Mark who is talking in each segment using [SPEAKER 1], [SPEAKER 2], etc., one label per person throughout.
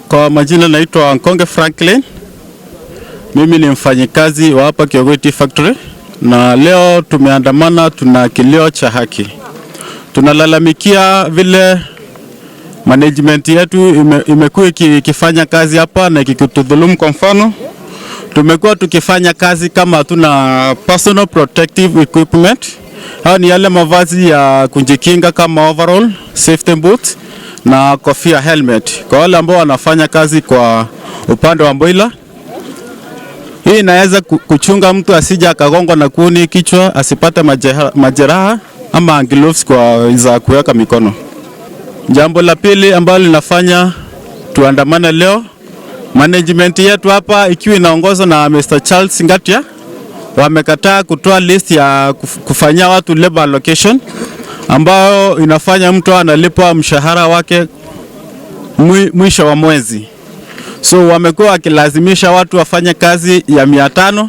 [SPEAKER 1] Kwa majina naitwa Nkonge Franklin. Mimi ni mfanyikazi wa hapa Kegoe Tea Factory na leo tumeandamana, tuna kilio cha haki. Tunalalamikia vile management yetu imekuwa ikifanya kazi hapa na ikitudhulumu. Kwa mfano, tumekuwa tukifanya kazi kama hatuna personal protective equipment. Hayo ni yale mavazi ya kujikinga kama overall, safety boots na kofia, helmet. Kwa wale ambao wanafanya kazi kwa upande wa boiler, hii inaweza kuchunga mtu asije akagongwa na kuni kichwa, asipate majeraha ama gloves kwa za kuweka mikono. Jambo la pili ambalo linafanya tuandamane leo, management yetu hapa ikiwa inaongozwa na Mr. Charles Ngatia wamekataa kutoa list ya kufanyia watu labor allocation ambayo inafanya mtu analipwa mshahara wake mwisho wa mwezi. So wamekuwa wakilazimisha watu wafanye kazi ya 500,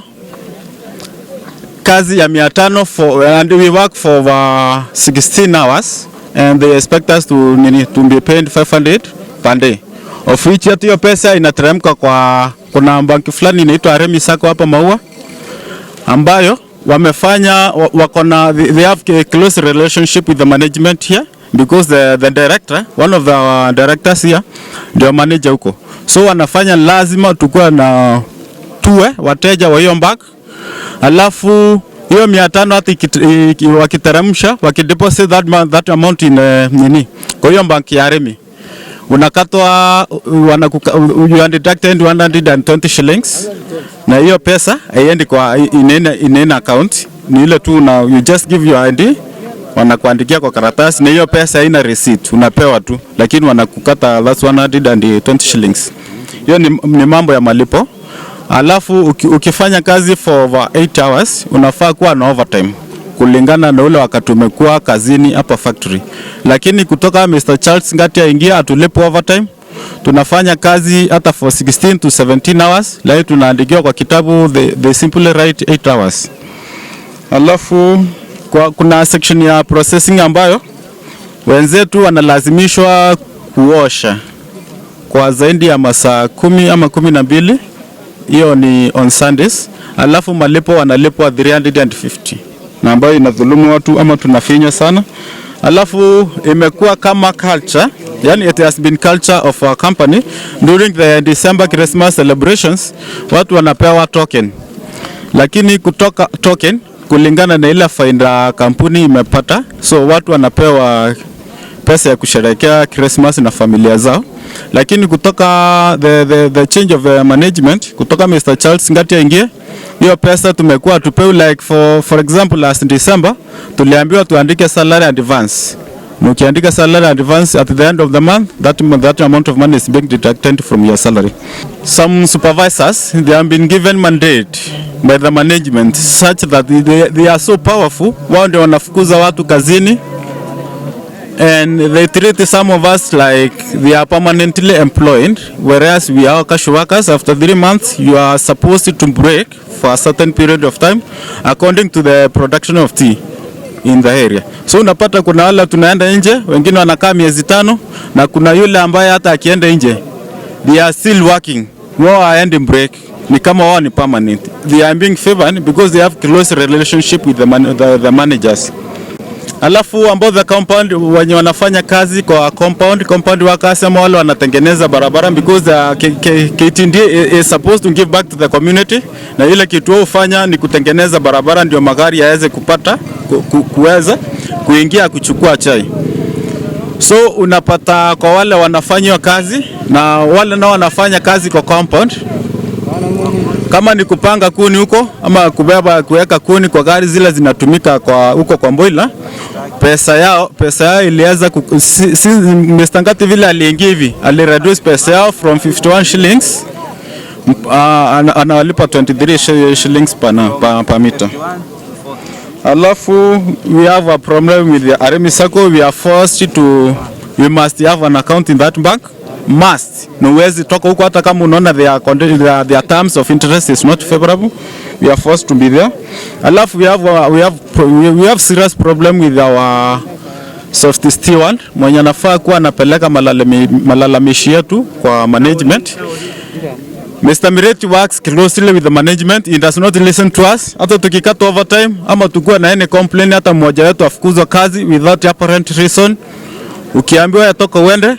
[SPEAKER 1] kazi ya 500 for, and we work for over 16 hours and they expect us to, nini, to be paid 500 per day, of which hata hiyo pesa inateremka kwa, kuna banki fulani inaitwa Aremi Sacco hapa Maua ambayo wamefanya wako na, they have a close relationship with the management here because the director, one of the directors here ndio manager huko, so wanafanya lazima tukue na tuwe wateja wa hiyo bank, alafu hiyo 500 hata wakiteremsha, wakideposit that amount in nini, kwa hiyo bank ya Aremi, unakatwa, you are deducted 120 shillings, na hiyo pesa haiendi kwa inaenda account, ni ile tu na you just give your ID, wanakuandikia kwa karatasi, na hiyo pesa haina receipt, unapewa tu, lakini wanakukata, that's 120 shillings. Hiyo ni mambo ya malipo. Alafu ukifanya kazi for over 8 hours, unafaa kuwa na overtime kulingana na ule wakati umekuwa kazini hapa factory, lakini kutoka Mr. Charles Ngati aingia, hatulipi overtime. Tunafanya kazi hata for 16 to 17 hours, lakini tunaandikiwa kwa kitabu, they simply write 8 hours. Alafu kuna section ya processing ambayo wenzetu wanalazimishwa kuosha kwa zaidi ya masaa 10 ama 12, hiyo ni on Sundays. Alafu malipo wanalipwa 350, na ambayo inadhulumu watu ama tunafinywa sana. Alafu imekuwa kama culture, yani it has been culture of our company, during the December Christmas celebrations watu wanapewa token, lakini kutoka token kulingana na ile faida kampuni imepata, so watu wanapewa pesa ya kusherehekea Christmas na familia zao, lakini kutoka the change of the management, kutoka Mr. Charles Ngati aingie, hiyo pesa tumekuwa tupewi. Like for example, last December tuliambiwa tuandike salary advance. Na ukiandika salary advance, at the end of the month that amount of money is being deducted from your salary. Some supervisors, they have been given mandate by the management such that they are so powerful, wao ndio wanafukuza watu kazini and they treat some of us like they are permanently employed, whereas we are casual workers. After 3 months, you are supposed to break for a certain period of time according to the production of tea in the area. So unapata kuna wale tunaenda nje, wengine wanakaa miezi 5, na kuna yule ambaye hata akienda nje, they are still working. Wao hawaendi break. Ni kama wao ni permanent. They are being favored because they have close relationship with the managers. Alafu ambao the compound, wenye wanafanya kazi kwa compound, compound workers ama wale wanatengeneza barabara, because the KTDA is supposed to give back to the community, na ile kitu wao hufanya ni kutengeneza barabara ndio magari yaweze kupata kuweza kuingia kuchukua chai. So unapata kwa wale wanafanywa kazi na wale nao wanafanya kazi kwa compound, kama ni kupanga kuni huko ama kubeba, kuweka kuni kwa gari zile zinatumika kwa huko kwa boiler, pesa yao ilianza si, Mr. Ngati vile aliingia hivi, alireduce pesa yao from 51 shillings, anawalipa 23 shillings per meter. Alafu we have a problem with the Aremi Sacco. We are forced to, we must have an account in that bank. Must. Na huwezi toka huko hata kama unaona their terms of interest is not favorable. We are forced to be there. Alafu we have serious problem with our soft steward mwenye anafaa kuwa anapeleka malalamishi yetu kwa management. Mr. Mireti works closely with the management. He does not listen to us. Hata tukikata overtime ama tukuwa na any complaint, hata mmoja wetu afukuzwa kazi without apparent reason, ukiambiwa yatoka uende,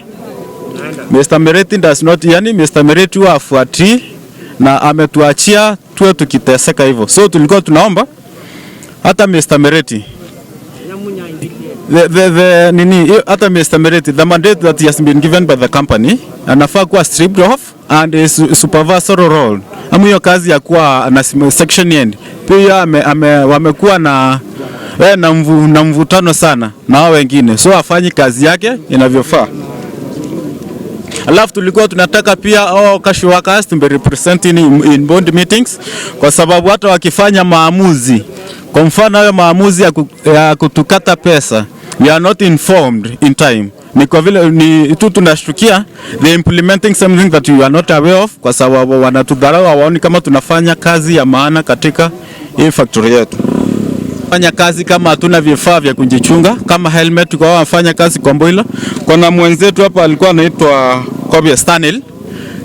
[SPEAKER 1] Mr. Mireti does not, yani Mr. Mireti huwa afuatii na ametuachia tuwe tukiteseka hivyo. So tulikuwa tunaomba hata Mr. Mireti the nini, hata Mr. Mireti, the mandate that he has been given by the company anafaa kuwa stripped off and his supervisory role, ama hiyo kazi ya kuwa na section end pia wamekuwa na mvutano sana na hao wengine, so afanyi kazi yake inavyofaa. Alafu tulikuwa tunataka pia all casual workers to be represented in board meetings, kwa sababu hata wakifanya maamuzi, kwa mfano hayo maamuzi ya kutukata pesa, we are not informed in time. Ni kwa vile ni tu tunashtukia they implementing something that we are not aware of, kwa sababu wanatudharau, hawaoni kama tunafanya kazi ya maana katika hii factory yetu. Fanya kazi kama hatuna vifaa vya kujichunga kama helmet kwa wafanya kazi kwa boiler. Kuna mwenzetu hapa alikuwa anaitwa Kobia Stanley.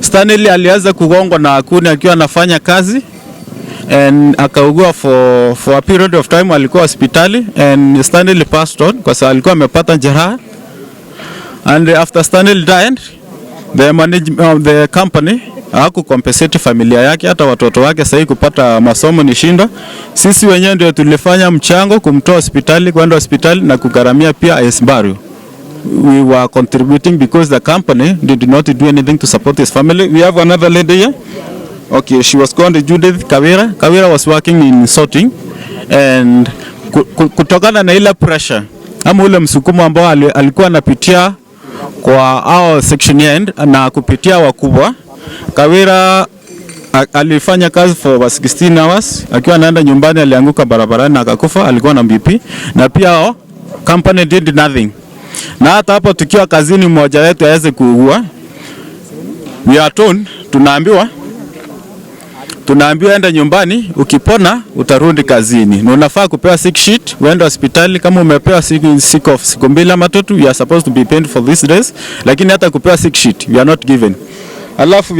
[SPEAKER 1] Stanley alianza kugongwa na kuni akiwa anafanya kazi and akaugua for a period of time, alikuwa hospitali and Stanley passed on kwa sababu alikuwa amepata jeraha. And after Stanley died, the management of the company hawakucompensate familia yake, hata watoto wake sahii kupata masomo ni shinda. Sisi wenyewe ndio tulifanya mchango kumtoa hospitali kwenda hospitali na kugharamia pia his burial. We were contributing because the company did not do anything to support his family. We have another lady here. Okay, she was called Judith Kawira. Kawira was working in sorting and kutokana na ile pressure ama ule msukumo ambao alikuwa anapitia kwa our section end na kupitia wakubwa, Kawira alifanya kazi for over 16 hours. Akiwa anaenda nyumbani alianguka barabarani na akakufa. Alikuwa na BP na pia hao company did nothing. Na hata hapo tukiwa kazini, mmoja wetu aweze kuugua, we are told, tunaambiwa enda nyumbani, ukipona utarudi kazini, na unafaa kupewa sick sheet, uende hospitali. Kama umepewa sick off siku 2 ama 3, you are supposed to be paid for these days, lakini hata kupewa sick sheet we are not given. Alafu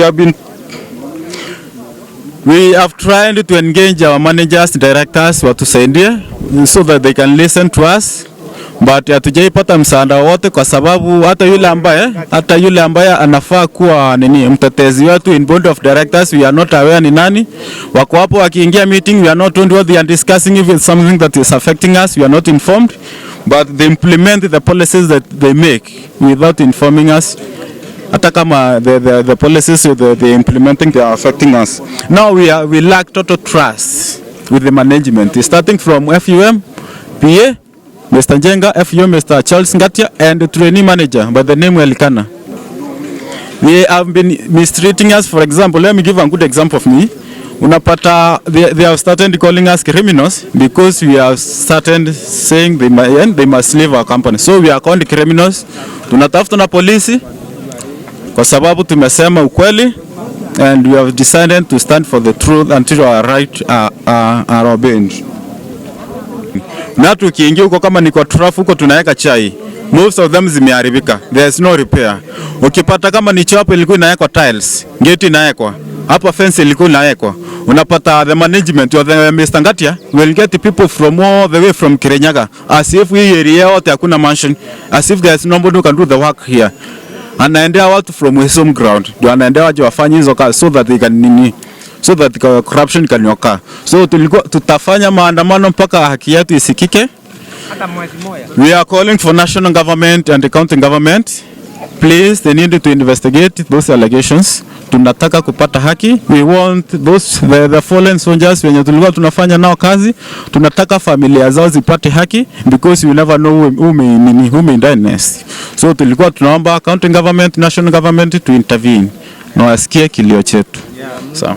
[SPEAKER 1] we have tried to engage our managers, directors watusaidie so that they can listen to us, but hatujaipata msaada wote, kwa sababu hata yule ambaye anafaa kuwa nini mtetezi wetu in board of directors, we are not aware ni nani. Wako hapo wakiingia meeting, we are not told what they are discussing. If it's something that is affecting us, we are not informed, but they implement the policies that they make without informing us, hata kama the policies they implementing, they are affecting us. Now we lack total trust with the management, starting from FUM, PA, Mr. Njenga, FUM, Mr. Charles Ngatia, and the trainee manager by the name Elikana. They have been mistreating us. For example, let me give a good example of me. Unapata they have started calling us criminals because we have started saying they must leave our company. So we are called criminals. Tunatafuta na polisi kwa sababu tumesema ukweli and we have decided to stand for the truth until our right are obeyed. Na tukiingia huko kama ni kwa trough huko tunaweka chai, most of them zimeharibika, there is no repair. Ukipata kama ni choo hapo ilikuwa inawekwa tiles, gate inawekwa hapa, fence ilikuwa inawekwa, unapata the management or the Mr. Ngatia will get people from all the way from Kirinyaga, as if hii area yote hakuna mansion, as if there is nobody who can do the work here. Anaendea watu from his home ground ndio anaendea waje wafanye hizo kazi so that they can nini, so that the corruption can occur. So tulikuwa tutafanya maandamano mpaka haki yetu isikike.
[SPEAKER 2] Hata mwezi moja.
[SPEAKER 1] We are calling for national government and the county government. Please, they need to investigate those allegations. Tunataka kupata haki. We want the fallen soldiers wenye tulikuwa tunafanya nao kazi. Tunataka familia zao zipate haki because you never know who may die next. So tulikuwa tunaomba county government, national government to intervene na wasikie kilio chetu. Sawa.